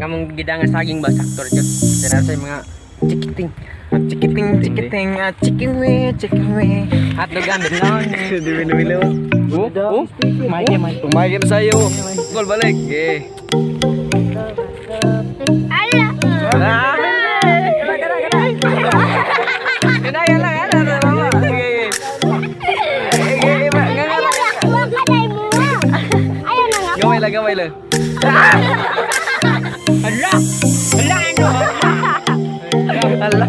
Among gidangan saging ba sakto ra jud. Dira sa mga chikiting. Chikiting, chikiting, ah, chicken way, chicken way. Hotdog ang bilon. Dili. Oh, oh. Mike, Mike. Tumagin sa'yo. Gol balik. Okay. Ala! Ah! Kana kana kana mama. Okay. Okay, nga nga. Ayaw na kuha ka dahil mo. Ayaw na nga. Gamay lang, gamay lang. Hala! Hala ano? Ala.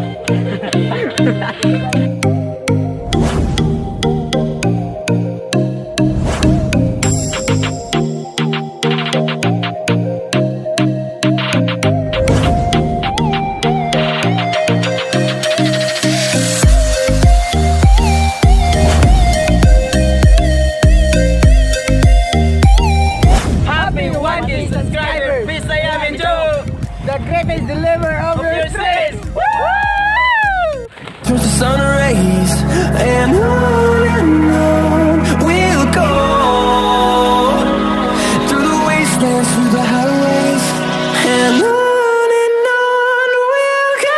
Happy 1K subscriber! Bisaya Minjo! The greatest deliverer of Your sis! Turns to sun rays and on we'll go through the wastelands, through the highways, and on we'll go.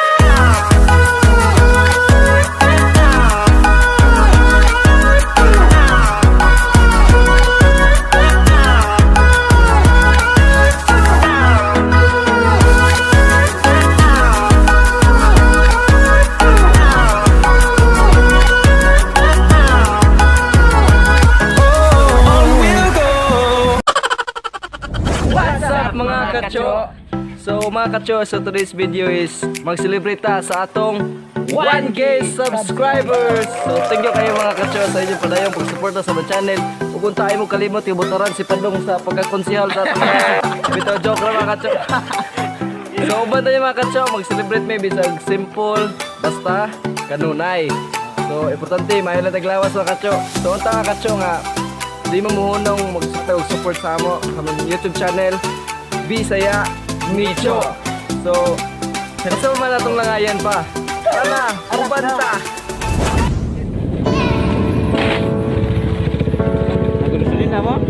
On we'll go. What's up, mga kacho? So mga kacho, so today's video is mag-celebrate ta sa atong 1K subscribers! So thank you kayo, mga kacho, sa inyong padayong pagsuporta sa among channel. Ug kung tayo mo kalimot, ibotoran si Padong sa pagkakonsihal sa atong mga. Bitaw, joke lang, mga kacho. So uban tayo, mga kacho, mag-celebrate may bisag simple, basta kanunay. So importante, maayo lang taglawas, mga kacho. So unta, mga kacho, nga di mo muhunong mag-support support sa amo sa among YouTube channel Bisaya Micho. So, sa man atong langayan pa. Tara, uban ta. Nagustuhan na mo?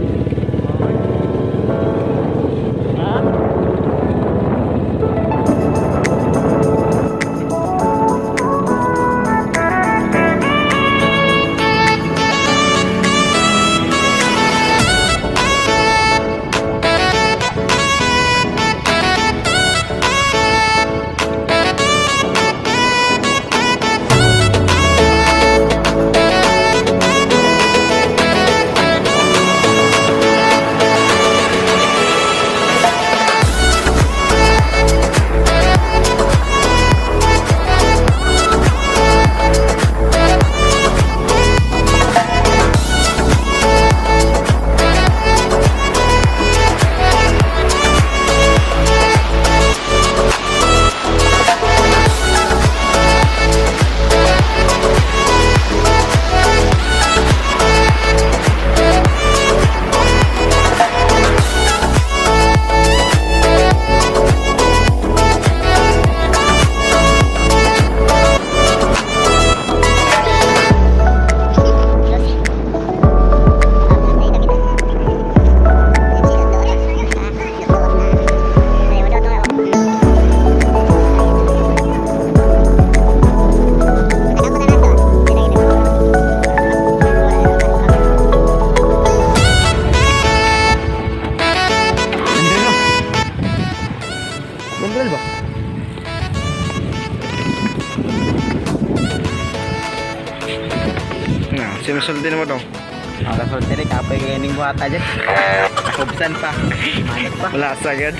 Nandun ba? Na, sinusulti mo dong. Ang kasulti rin, kapoy kayo ning buhata dyan. Nakubsan pa. Manik pa. Wala sa gad.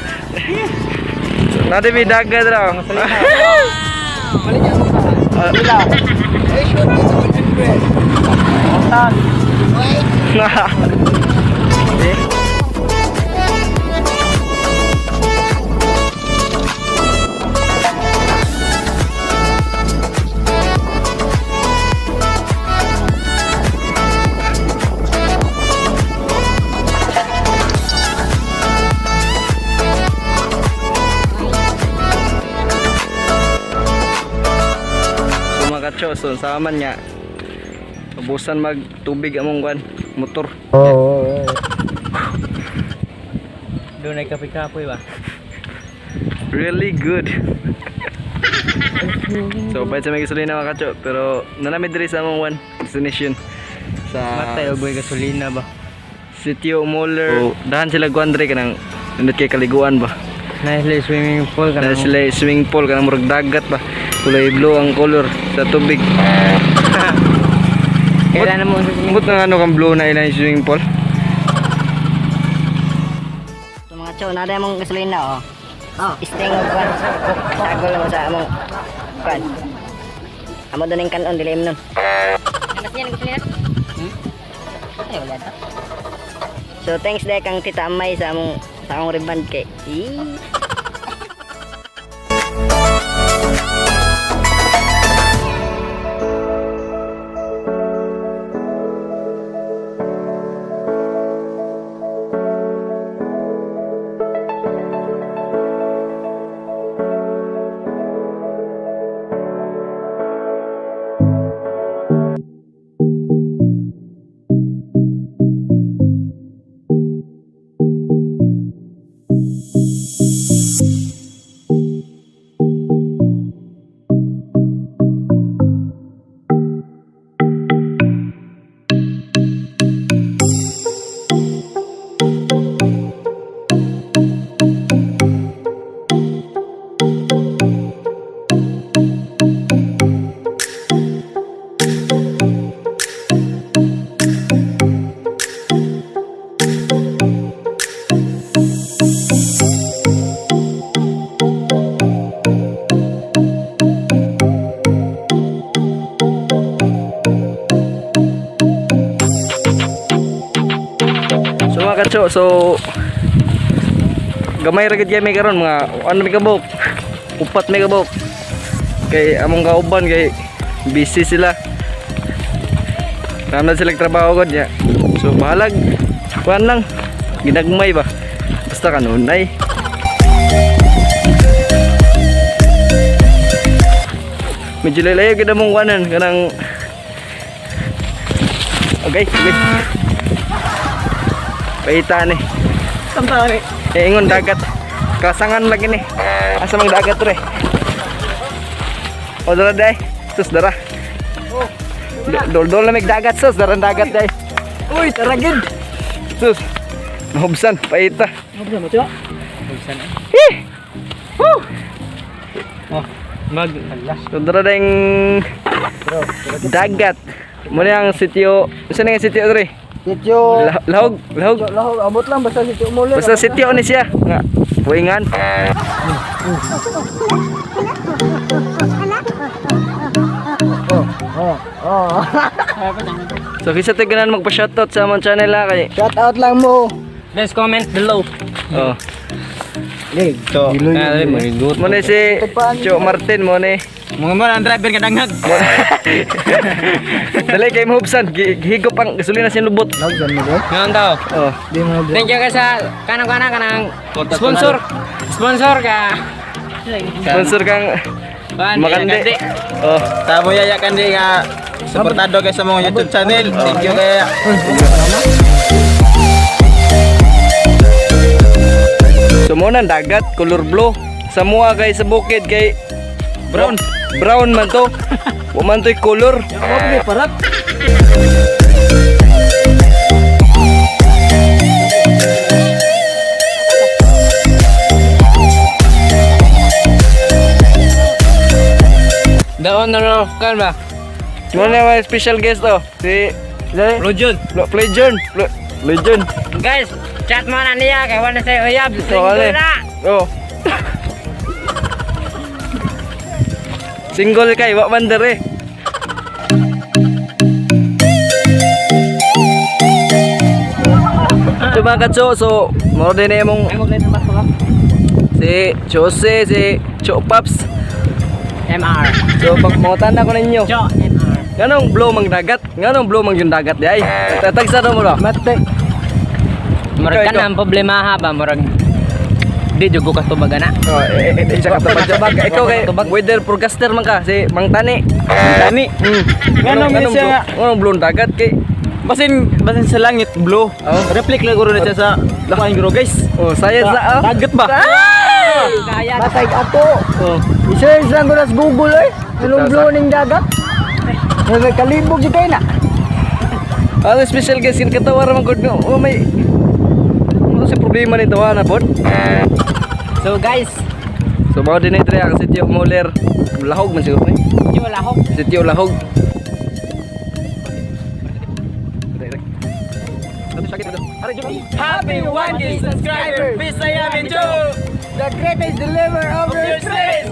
Nati may dagat raw. So mga kacho, so sa man nga ubusan mag tubig among kwan motor. Oo. Doon ay kapoy-kapoy ba? Really good. So, pwede sa may gasolina, mga kacho. Pero, nanamit diri sa among one destination. Sa Matay og gasolina ba. Sitio Moller. So, dahan sila guan diri kanang nindot kay kaliguan ba. Nice swimming pool Dahil sila swimming pool kanang murag dagat ba. Kulay blue ang color sa tubig. Kailan mo sa Ambot na ano kang blue na ilang swimming pool. So mga chow, nada mong gasolina oh. Oh, sting og kwan. Sagol mo sa among kwan. Amo doon yung kanon, dilim nun. Ano siya gasolina? Hmm? Ay, wala to. So thanks dahil kang Tita Amay sa among reband kay. Eee. So mga kacho, so gamay ra gid kami karon, mga ano may kabok. Upat may kabok. Kay among kauban kay busy sila. Ramdan sila trabaho gud ya. So bahalag kuan lang ginagmay ba. Basta kanunay. Medyo layo gid among kuanan kanang. Okay. Paita ni. Samta ni. Eh, ingon dagat. Kasangan lagi ni. Asa mang dagat pre? O dara day. Sus dara. Dol dol na mig dagat sus, dara ang dagat day. Uy, tara gid. Sus. Nahubsan, paita. Hubsan mo, tiyo? Hubsan. Eh. Woo! Oh, mag So dara dayng dagat. Muna ang sitio. Saan nga sitio dre? Sitio. Lahog, lahog. Lahog, abot lang basta sitio mo. Basta sitio ni siya. Nga, puingan. Oh. So kisa tayo ganan magpa-shoutout sa among channel ha kay. Shout out lang mo. Please comment below. Oh. So, Mo ni si Cho Martin mo ni. mga mo ang driver nga danghag. Dali kay mahubsan, gihigop ang gasolina sa lubot. Hubsan mo, bro? Ngayon daw. Oh. Di mo, bro. Thank you kay sa kanang kanang kanang sponsor. Sponsor ka. Sponsor kang Kuan, Makande. Oh. Tamo yaya kandi nga suportado kay sa mga YouTube channel. Thank you kaya. So mo nang dagat color blue. Sa mua kay sa bukid kay brown. Brown man to. Wa man to'y color. Okay, parat. The owner of kan ba? Mo na may special guest oh. Si Rojon. Plejon. Lejon. Guys, chat mo na niya kay wala sa uyab. So, Single kali. na. Oh. Single kay wa man dere. So mga katso, so mao din na imong si Jose, si Cho Paps. MR. So pag mangutan ko ninyo. Jo MR. Nganong blow mang dagat? Nganong blow mang yung dagat di ay? Tatagsa mo do. Mate. Murag Ikaw, ka na ang problema ha ba murag di jud ko katubag ana. Oh, isa ka tubag. Ikaw kay weather forecaster man ka si Mang Tani. Tani. Nganong Nganong siya nga? Nganong blow ang dagat kay Basin basin sa langit blue. Oh. Reflect lang guro na siya sa lakuan guro guys. Oh, science na oh. Dagat ba? Ah! Basay ato. Oh. I-search lang ko na sa Google eh. Anong blue ning dagat? Kalibog si kayo na. Ang special guest kin katawa ra man gud no. Oh, may ano si problema nito ha na pod? So guys, So mao din diri ang sitio Muller. Lahog man siguro ni. di wala ko. Sitio Lahog. Happy 1K subscriber! Bisaya Medyo! The greatest deliver of your stress!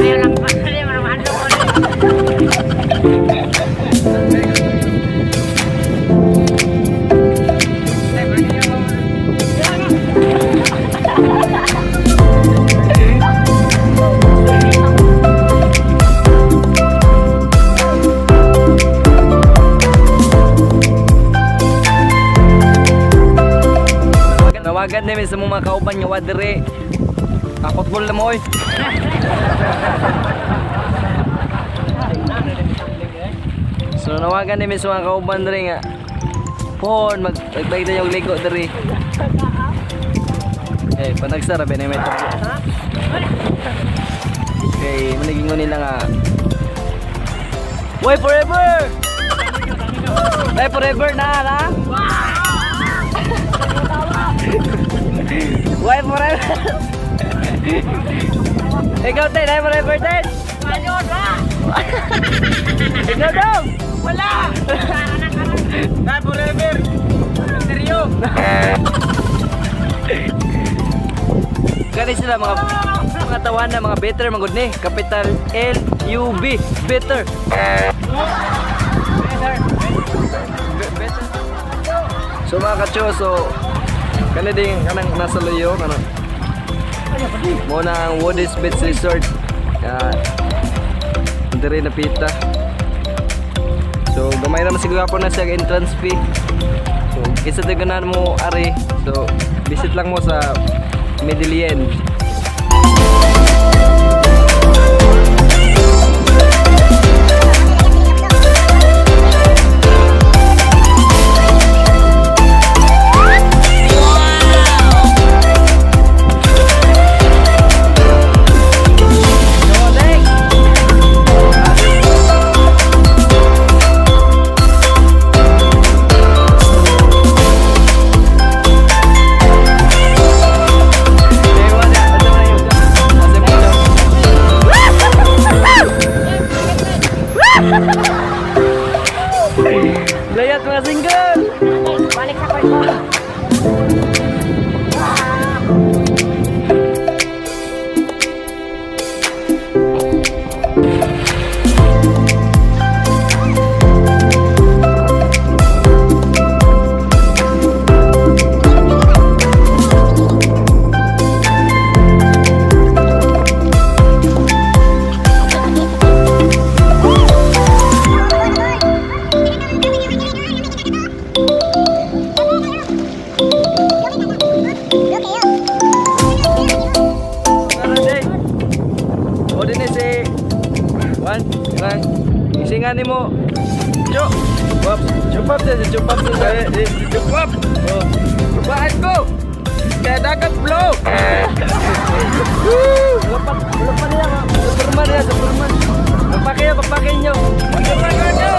Ayaw lang pa. Ayaw lang pa. Nawagan namin sa mga kauban nga wadere. Kapotbol na mo oy. So nawagan namin sa mga kauban dere nga. Pohon mag nagtagda yung ligo dere. Eh panagsara ba may tabo. Kay maniging nila nga. Way forever. Way forever na na. Why forever? Ikaw, Ten. Why forever, Ten? Ikaw daw! Wala! Na forever. Misteryo. Kani sila mga mga tawanan, mga better, mga good ni. Capital L U B, better. Better. So mga kacho, so kani din kanang nasa luyo kanang mo na ang Woody's Beach Resort. Diri na pita. So gamay ra man siguro po na siya ang entrance fee. So kinsa to ganahan mo ari. So visit lang mo sa Medellin. Kuan, kanang isingan nimo. Jo. Wap, chupap sa si chupap sa si chupap. Oh. Baan ko. Kaya dagat blow. Woo! Wala pa niya. Superman niya, Superman. Papakay, papakay nyo. Papakay nyo.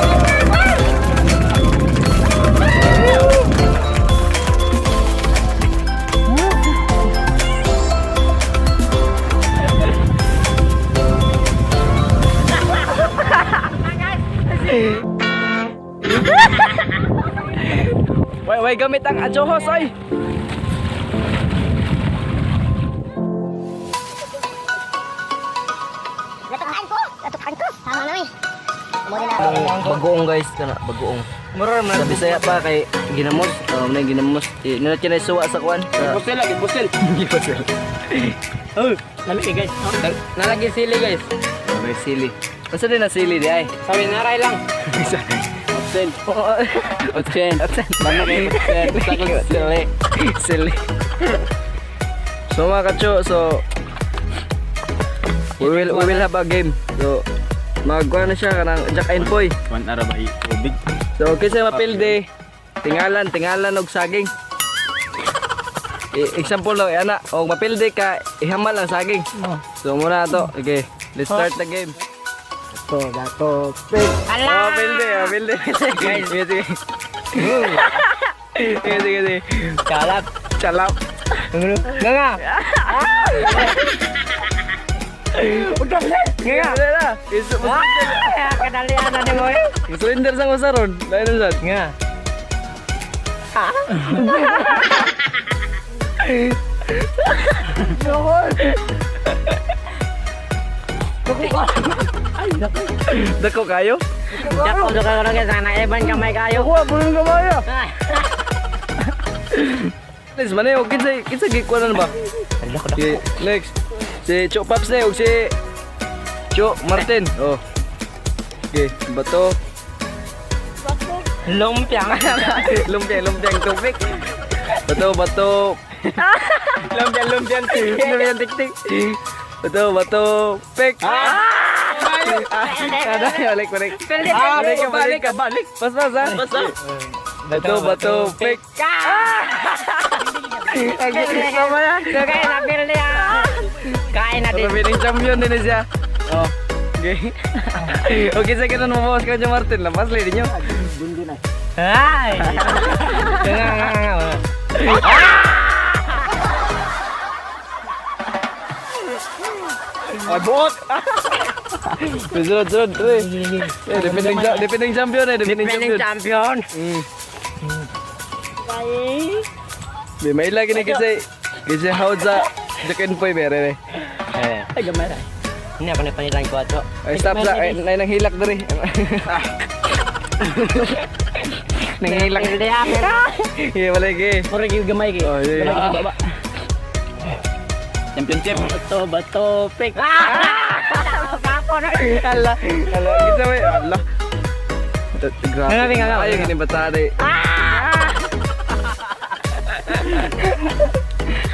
Way, way gamit ang adyohos ay. Natukaan ko! Natukaan ko! Tama na eh. Bagoong guys, kana bagoong. Mura man sa Bisaya pa kay ginamos, oh, may ginamos. Eh, nila kinay suwa sa kuan. Pusel lagi, pusel. Gipusel. Lami eh, guys. Nalagi sili guys. May sili. Unsa din na sili di ay? Sabi naray lang. Otsen. Otsen. Otsen. Bano kay otsen. Sakol sili. Sili. So mga kacho, so we will have a game. So magkuan na siya kanang Jack and Poy. One ara ba tubig. So kinsa mapildi, tingalan, tingalan og saging. Example lang, ana, og mapildi ka, ihamal ang saging. So muna to. Okay, let's start the game. Ito, dato. Pig. Oh, pildi, oh, pildi. Guys, sige, sige. Sige, sige, sige. Kalap. Chalap. Nga nga. Nga, nga. Na. Kadalian na ni mo eh. Surrender sa masaron. Lain na sad. Nga. Dako kayo? Dako dako ko lang sana eban kamay kayo. Kuha, pulong kamay ah. Please, manay, og kinsa kinsa gikuanan ba? Okay, next. Si Cho Paps na, og si Cho Martin. Oh. Okay, bato. Lumpiang. Lumpia, lumpia ang tubig. Bato, bato. Lumpia, lumpia. Lumpia tik tik. Bato, bato, pek. Ah! Ah, balik, balik. Ah, Balik, balik, balik, balik. Pas, pas, ah. Basta. Bato, bato, pek. Ang na. Kain na pildi ah. Kain na din. Revealing champion din siya. Oh. Okay. Okay, sa ganun mo boss ka Martin. Lapas lady nyo. Ay. Nga nga nga. Ay, buot! Sunod, sunod, tuloy. Eh, defending, defending champion eh, defending Defending champion. champion. Di, may lagi ni kasi, kasi how sa Jack and Poy mere eh. Ay gamay ra. Hindi ako napanilan ko ato. Ay, stop sa, ay, ay, nanghilak diri. Nanghilak. Pildi ah. Sige, balik eh. Mura gyud gamay kay. Oh, yeah. Gamay gyud baba. Championship. Bato bato pick. Ah! Kapo na. Ala, ala, kita may, ala. Grabe. Nga, nga, nga, Ay, nga. gini bata eh.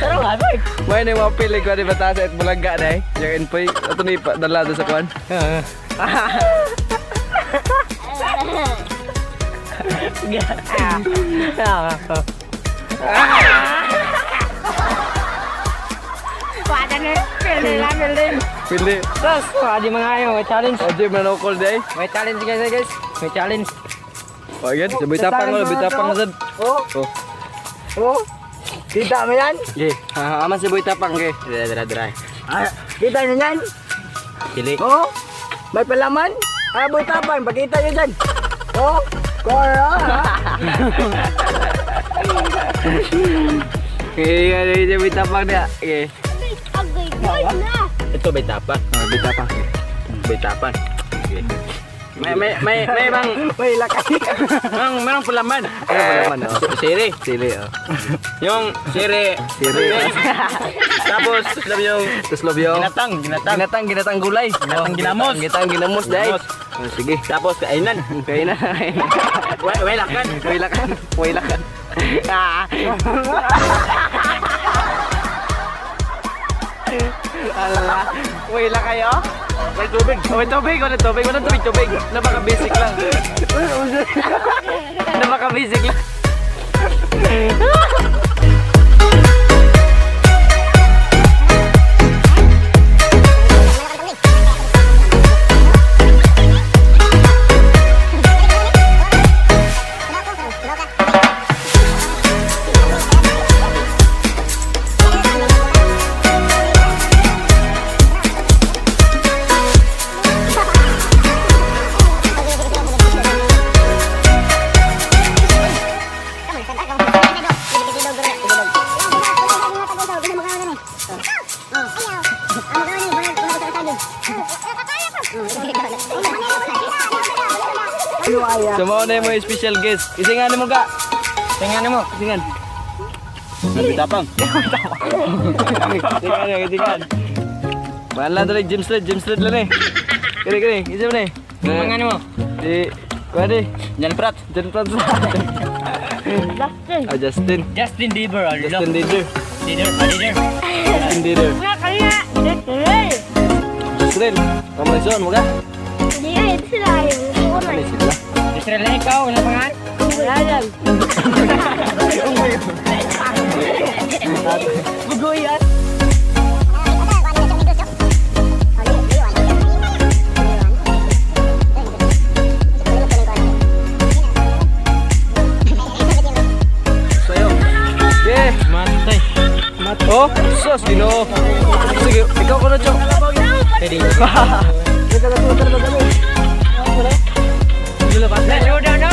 Pero nga boy. May ni mga pili ko ni bata sa Itbulaga na eh. Jack and Poy, ato ni dala do sa kwan. Pili. Tapos, adi mga ayo, may challenge. Oje, manokol day. May challenge guys, eh, guys. May challenge. O, yan. Sabay tapang mo, sabay tapang mo, sad. Oh, Oh. oh. Kita mo yan? Okay. Ha, aman si Boy Tapang, okay. Dra, dra, dra. Ah, kita niyo yan? Sili. Oh, may palaman? Ah, boy tapang, pakita niyo dyan. Oh, kora. Okay, ano yung Boy Tapang niya? Okay. Ito bay tapa. Oh, Boy Tapang. Okay. Bay tapan. Okay. May bang May lakay. mang merong palaman. Ano ba naman, oh? Siri. Sili, oh. Yung siri. Siri. Tapos alam yung Tapos lobyo. ginatang, ginatang. Ginatang, ginatang gulay. Ginatang ginamos. Ginatang ginamos, day. Ginamos. Oh, sige. Tapos kainan. Kaya na. Way lakan. Wailakan. Wailakan. Ah. Ala, wait lang kayo. May tubig. Oh, may tubig, wala tubig, wala tubig, tubig. Napaka-basic lang. Napaka-basic lang. So mao na yung mga special guest. Isingan mo ka. Isingan mo. Isingan. Tapang. Isingan na, isingan. Wala dali James Red, James Red lang eh. Kini kini, isa mo na eh. Mga mo? Di, kuha di. Jan Prat. Jan Prats. Ah, Justin. Justin Bieber, ala. Justin Bieber. Leader, leader. Justin Bieber. Nga kaya, literal. Justin, kamu mo ka? Hindi ay, sila ay. Ano sila? Literal na ikaw, wala pa nga. Wala lang. Bugoy yan. Sa'yo. Yeah. Matay. Oh, sus, Ginoo. Sige, ikaw ko na, Chok. Pwede. Nasuda no?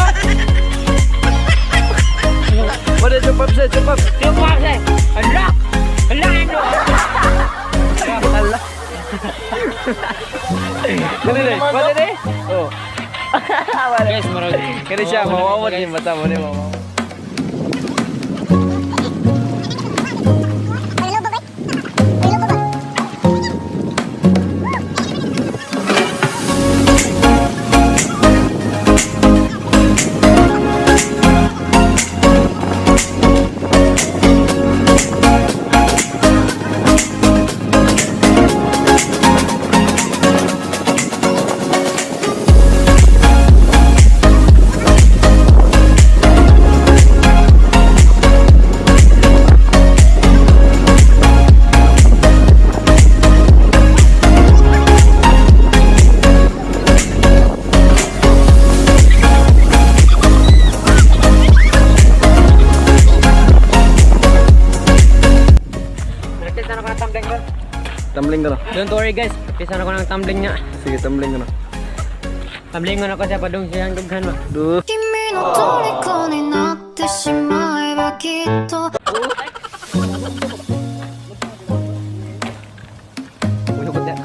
Wala, Chok Pops, eh, Chok Pops. Lupa sa. Ala! Ala ano? Ala. Dali, dali. Wala, dali. Oh. Guys, marag. Kani siya, mawawat yung mata mo ni mawawat. Practice na ako ng tumbling bro. Tumbling ka na. Don't worry guys, practice na ako ng tumbling niya. Sige, tumbling ka na. Tumbling na ako sa padung siyang dughan ba. Du. 君の虜になってしまえばきっと Uy, hugot na.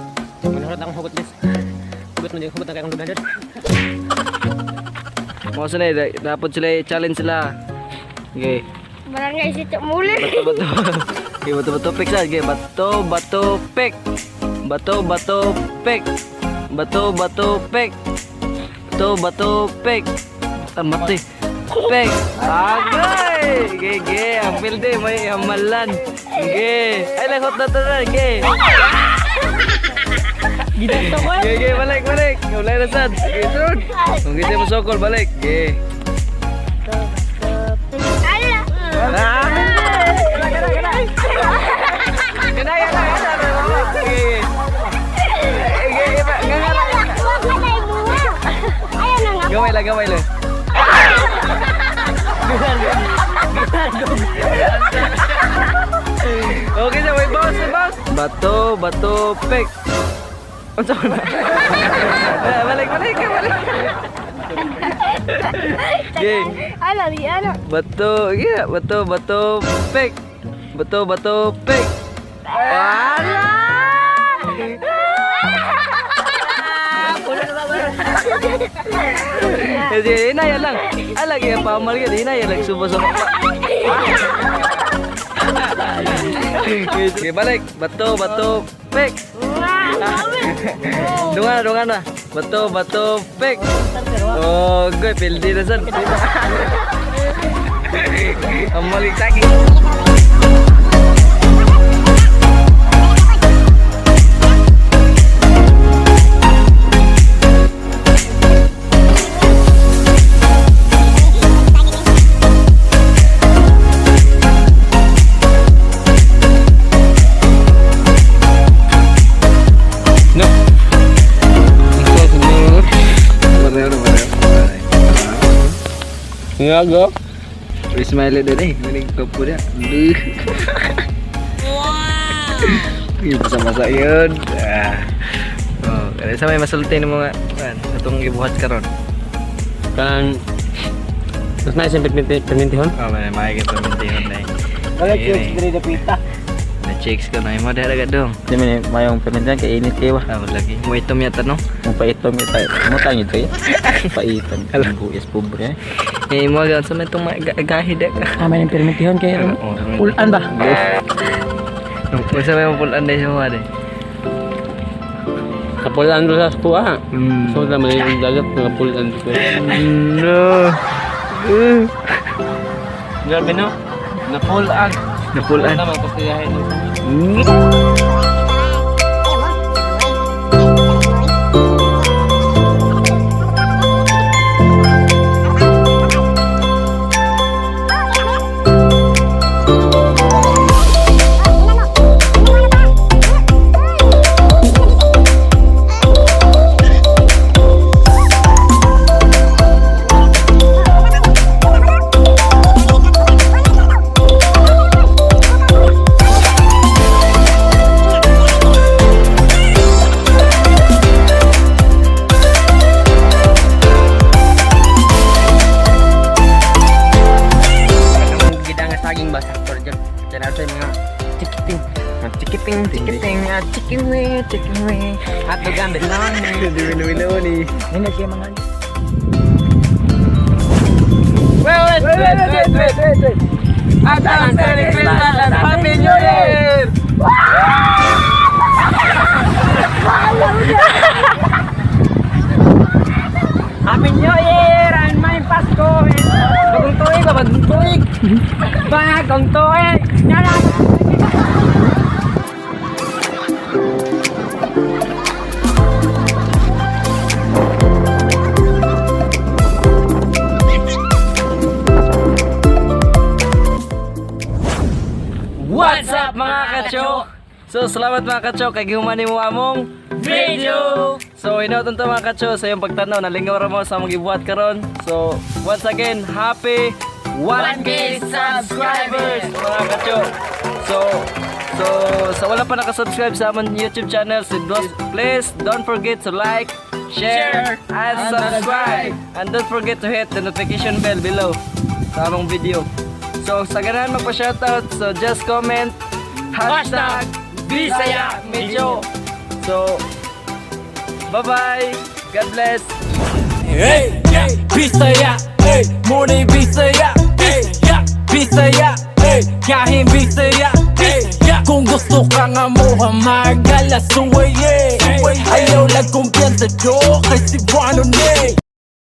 Manurot akong hugot guys. Hugot mo hugot na kayong dughan dyan. Mga sila, eh, dapat sila i-challenge sila. Okay. Barangay si Muli. Bato, bato. Okay, bato, bato, pick sa. Okay, bato, bato, pick. Bato, bato, pick. Bato, bato, pick. Bato, bato, pick. Ah, mati. Pick. Agay! Gege, ang pilde, may amalan. Ge. Ay, lagot na tanan. Ge. Ge, ge, balik, balik. Ulay na sad. Ge, sunod. Kung gisa mo sokol, balik. Ge. Ah! Kena, kena, kena. Ge. Ge, ge, nga, nga. Gamay lang, gamay lang. Okay na, may bounce, may bounce. Bato, bato, pick. Unsa man na? Balik, balik, balik. Okay. Ala, di ano. Bato, yeah, bato, bato, pick. Bato, bato, pick. Wala! Kasi hinaya lang. Alag yung pamal yun. Hinaya lang. Subo sa mapa. Okay, balik. Bato, bato, pick. Dungan na, dungan na. Bato, bato, pick. Oh, goy, pildi na sad. Ang mali taki. Ngago. Smiley din eh. Manig kapo niya. Wow! Basa-basa yun. Ah. Oh, kaya sa may masulti ng mga kan atong gibuhat karon. Kanang mas may siyang permintihon. Oh, may may pamintingon na eh. Wala Ayun chicks eh. diri dapita. Na chicks ko na imo dahil agad dong. Di man mayong pamintihan kay init kayo. Ah, lagi. Mo itom yata no. Mo paitom ita. Mo tangid kayo. Paitan. Buis pobre. Eh mo gan sa may itong gahi dek. Ah, may permitihon kay Oh, Pulan ba? Kung sa may mapulan na siya mga de. Kapulaan doon sa kuha. So naman yung dagat nakapulaan ko. No. Grabe no. Napulaan. Napulan. Naman pastiyahin. Gida nga saging ba sakto dyan. Diyan sa mga chikiting. Chikiting, chikiting, chicken wing, chicken wing. Hotdog and bologna. Ni. Nina siya mga. Wait, wait, wait, wait, wait, wait, wait. Advance Merry Christmas and Happy New Year! Happy New Year and may Pasko. Bagong tuig ba? Bagong tuig. Bagong tuig. Nana. What's up mga kacho? So salamat mga kacho kay gihumani mo among video. So hinaut unta mga kacho sa iyong pagtanaw, nalingaw ra mo sa among gibuhat karon. So once again, happy 1K subscribers mga kacho. So sa wala pa nakasubscribe sa among YouTube channel, so please don't forget to like, share, and subscribe. And don't forget to hit the notification bell below sa among video. So sa ganahan magpa-shoutout, so just comment #BisayaMedyo. So bye-bye. God bless. Hey, yeah, Bisaya, hey, morning Bisaya, hey, yeah, Bisaya, hey, kahin Bisaya, hey, yeah. Kung gusto ka nga mo magala, suwaye, ayaw lang kumpiyansa do, kay Cebuano ni.